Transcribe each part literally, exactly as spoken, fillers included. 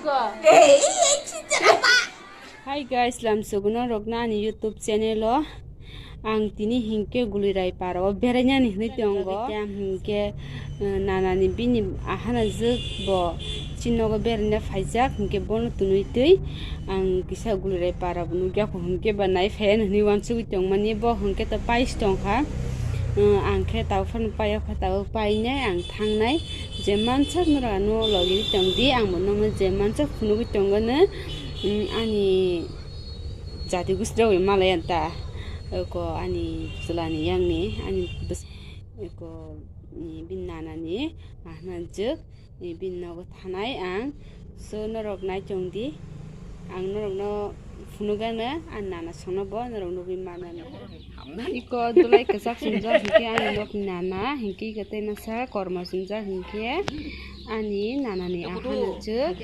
Hi guys, lamsogono rokno ani YouTube channel o ang tini hinkhe Gulirai para o berainani hinwi tongo. Hinkhe, eh, nanani bini ahana jwk bo chini nogo beraina phaijak, hinkhe bono tunui twi ang kisa Gulirai para bo nukya kho, hinkhe ba nai phaiya hinwi uansugwi tongmani, bo hinkhe to pais tongkha. Eh, ang khe tabuk phano paiya kha, tabuk painai ang thangnai. Je mansak norok ano logi tong di, ang bo nokno je mansak phunugwi tongo no, mm, ani jati gusti rok malai anta, eko ani chwla ni yang ni, ani bwsa, eko, ni bini nana ni, ahna jwk, ni bini nogo thanai ang, so norok nai tong di, ang norok no phunugano, ani nana songno bo norok nugwi manani. Iko dulai kwchak sumjak hinkhe ani nokni nana, hinkhe iko tei masa kormo sumjak hinkhe ani nanani ahano chwk.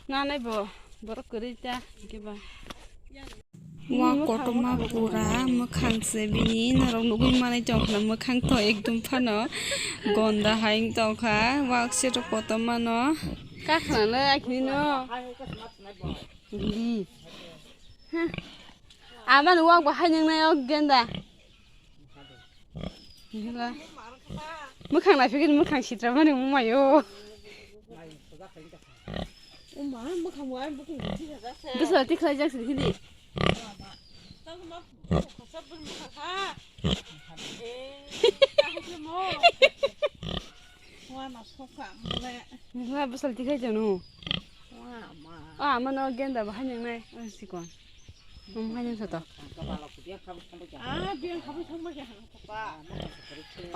Nanai bo borok kwrwi ta hinkhe ba. Wa kotorma pura mwkhang se bini norok nugwi manwi tongkha, mwkhang to ekdum phano gonda hai wng tongkha, wa se to kotorma no. Kakhna le akhini no. Li. Ama no wa bo hai nang nai o genda. Mwkhang naiphikhe mwkhang sitra mani wngmaio. Bwsla tikhlai jak sini hini. Bwsla tikhlai jano. Ah, mano genda bahai nang nai. Sikon. Mom hai nang sato. Ah, biang habwi thangma khe hang thokpa.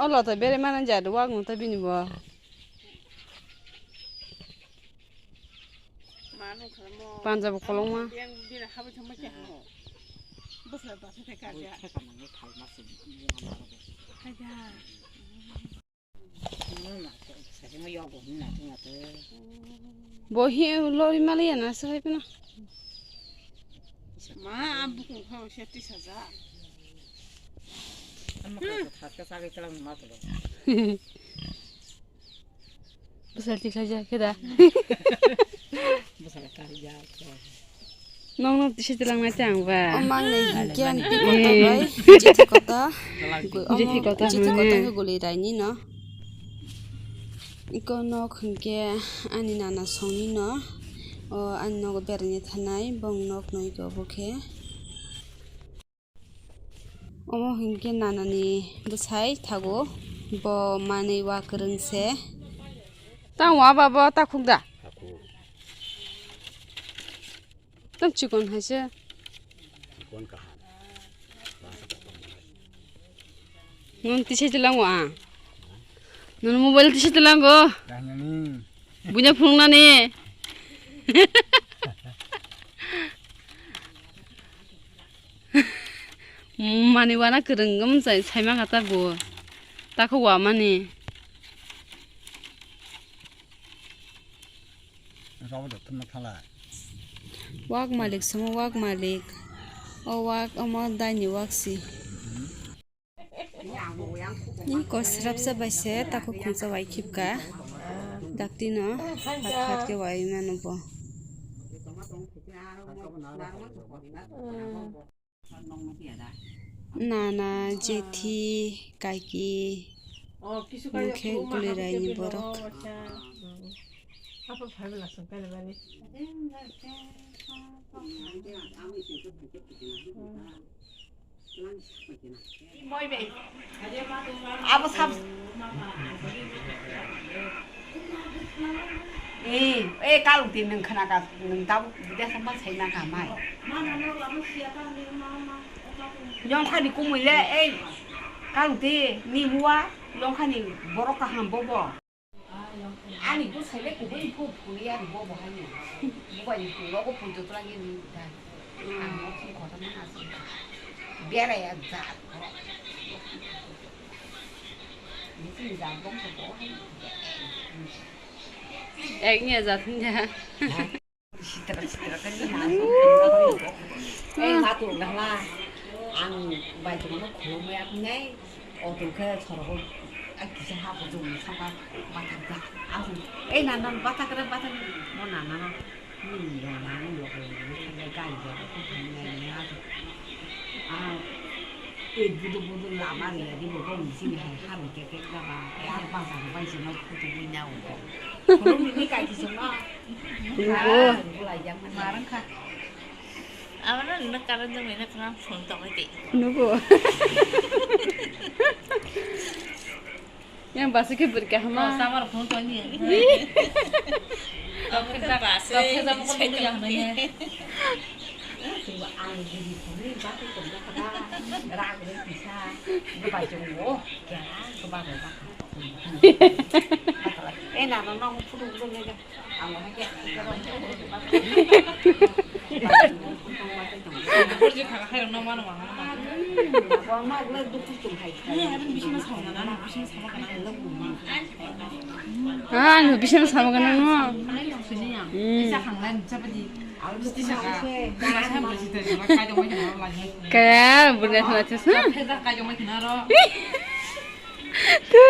O lo to bere mana ja do wak nung ta bini bo. Panjab kolongma. Biang bini habwi thangma khe hang. Bwsla ba thai kha ja. Hai da. Bo hi lori mali ya na sai pina. Ma, ang bukung kha se tis hajar. Ang ma kha kha kha sa kha lang ma to. Bwsai tikhlai ja khe da. Bwsai kari ja khe. Nokno tisi tilang nai tang ba. O mang nai hinkhe ani pi kotor bai, jethi kotor. Jethi kotor jethi hwnwi. Kotor khe guli raini no. Iko nok hinkhe ani nana songni no. O ani nogo beraina thanai, bong nok no iko bo khe. Omo hinkhe nanani bwsai thago, bo manwi wa kwrwng se. Tang wa ba bo takhuk da? Takhuk. Tang chikon hai se. Chikon kaham. Nwng tisi tilango ang. Nwng mobile tisi tilango. Kahnani. Buina phunuknani. Mani wana kwrwng wng sai, saima kha ta bo. Takhuk wa mani. Wak malik samo wak malik. O wak omo daini wak si. Ni kosrapsa bai se takhuk khungsa wai khipka. Dakti no phat phat khe wai mano bo. Nana, jethi, kaiki, mokhe guli raini borok. Abo sab. Ei, ei, kalung tin nwng khna ka, nwng tabuk bidesa ma sai ma ka mai. Yongkha ni kumui le, ei, kalung tin ni mua, yongkha ni borok kaham bobo. Ani bwsai le kubui phu phunui ani bo bo haino. Bubai ni phungo bo phunto twlang ni dai. Ang no thung khota ma asuk. Bera ya jat. Ni thung jat bong ko bo haino. Ek ni jat thung ja. Sitra sitra kan ni asuk. Atung dahla, ang bai tongmano khulumwi aphunai, o tong khe sorogo, a kisa ha bo jong sama bathak da. Atung, ei nan nan bathak re bathak, mo nan nan, hmm, ya nan lo ko ni thang gai gai ya ko thang gai ya. Ah, ei budu budu lama ri ya di bo ko ni sini hai ha ri ke ke da ba, ya ba sa bai sini ko tu ni na o ko. Khulumwi ni kai kisa ma. Khulumwi. Ah, bulai yang mana. Marang kha. Abo no nini karon jomai no khna phone tongwi di. Nugo. Yang basa khe bwrwi kaham ma. Oh, samar phone tongwi. Abo khe basa. Khe jamo ko nini yang nai. Ang giri phone ba ko ko na. Rang ni pisa. Ba jong wo. Kya ko ba ba. Eh, na no no phone ko ne. Ah, ang bising sama gana no. Hmm. Kaya, bunda sama tu sa. Tu.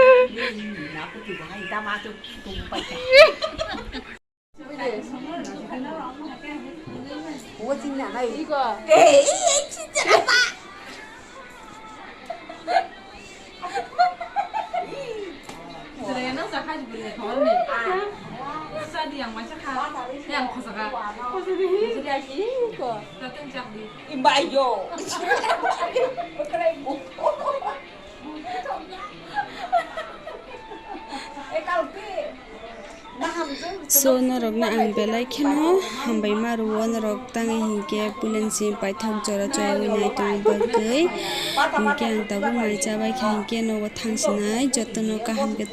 Imba yo. So norokno ang belai kheno hambai ma rwo, norok tangwi hinkhe puilani simi paithak jora chorwi nai tongo bagwi. Hinkhe ang tabuk mai chabai kha hinkhe nogo thang sinai jotono kaham khe.